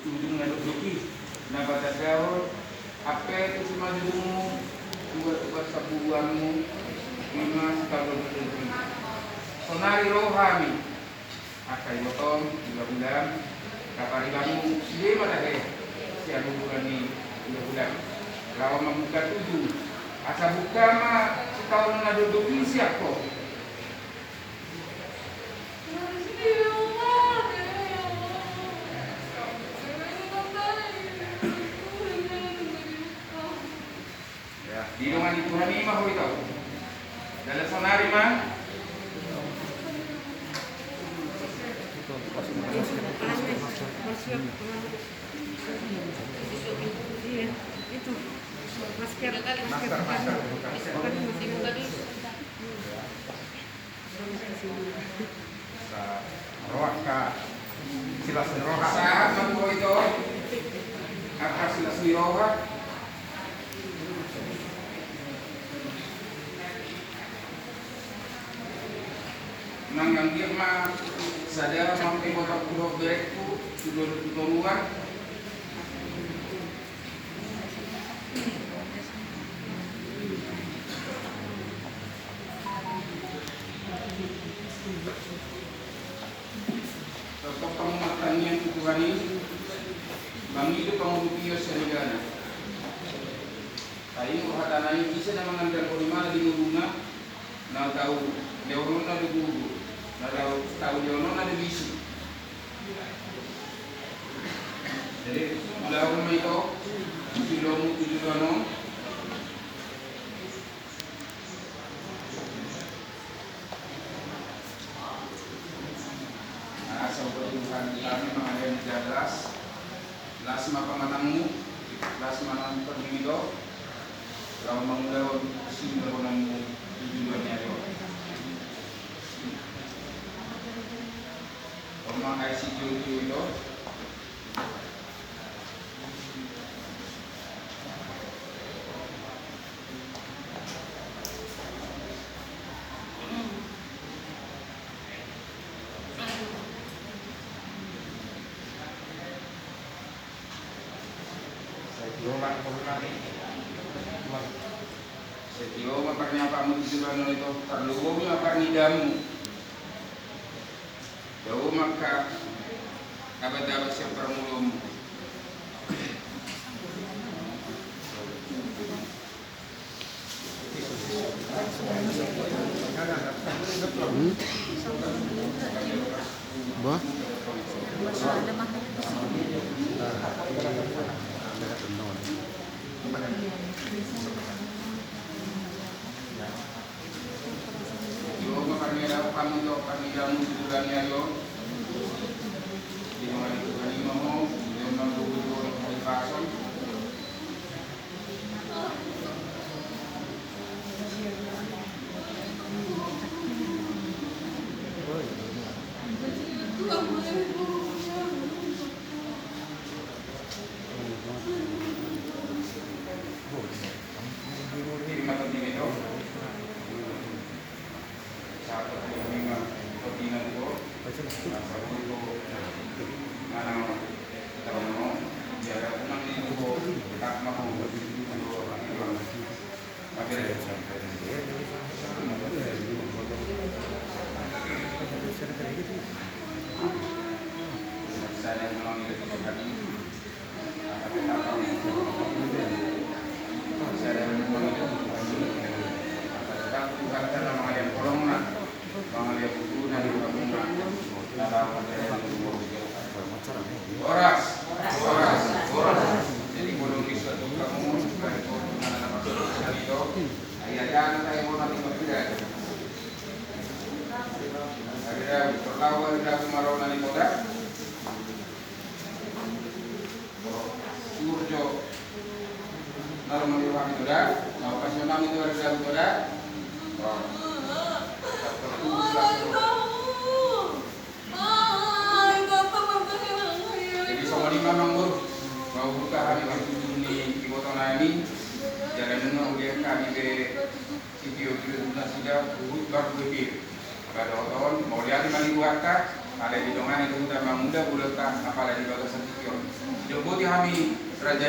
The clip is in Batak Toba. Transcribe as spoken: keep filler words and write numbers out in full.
Ujung na dokdok i na patandahon ampe tu simanjujungmu, ubat-ubat sambuanmu, ima sitahu dokdok i. Sonari ro hami angka ibotom, hula-hulam, na paribanmu sude ma tahe sian uduran ni hula-hulam laho mambuka tuju. Asa buka ma sitahu na dokdok i sian ho. Ya, didongani Tuhan i ma ho ito. Dalan sonari ma. Iya, itu. Masker, masker. Masker, masker. Masker. Roha ka silas ni roha. Sahat ma tu ho ito angka silas ni roha. Nang anggiat ma sada ma ibotom tu ho berengku tu dolok tu toruan. Tongtong hamu martangiang tu Tuhan i, mangido pangurupion sian ibana. Ai ingkon hatana i, ise na mangandalhon ibana di ngoluna, na tau lehononna do gogo, na tau, tau lehononna do bisi. Jadi, mulai ma ito, tu jolomu tu joloan on. Asa hubahen Tuhan hami mangalean jalas, las ma pamatangmu, las ma nang pernimi do, laho mangulahon siulahononmu di joloan ni ari on. On ma ai sitiotio ito. Sai tio ma, sai tio ma parniapaanmu tu joloan on ito, tarlumobi ma parnidaanmu. Dao ma angka abat-abat sian parngoluonmu. Hmm? Bah? Io ma parnidaanmu, hamu jo parnidaanmu di bulan ni ari on. Di mana di bulan ni ari on, di mana di bulan ni ari on. Horas, horas, horas. Jadi, bolong bisa tukang ngomong, tukang ngomong, tukang ngomong. Ayah, jangan saya mau nanti berpindah. Ada, perlawan, ada kemarin nanti kota. Surjo. Lalu mandi rohani tu da, na pasionami tu da tu da. Jadi songon i ma amang boru, mau buka hami tu ujung ni iboto nami. Jala nunga ulian hami be. Sitio tu nasida huhut marhue pir. Ba dohot on, mauliate ma di Tuhanta, ala didongani do hita mangula ulaonta, apala di bagasan tingki on. Boti hami raja ni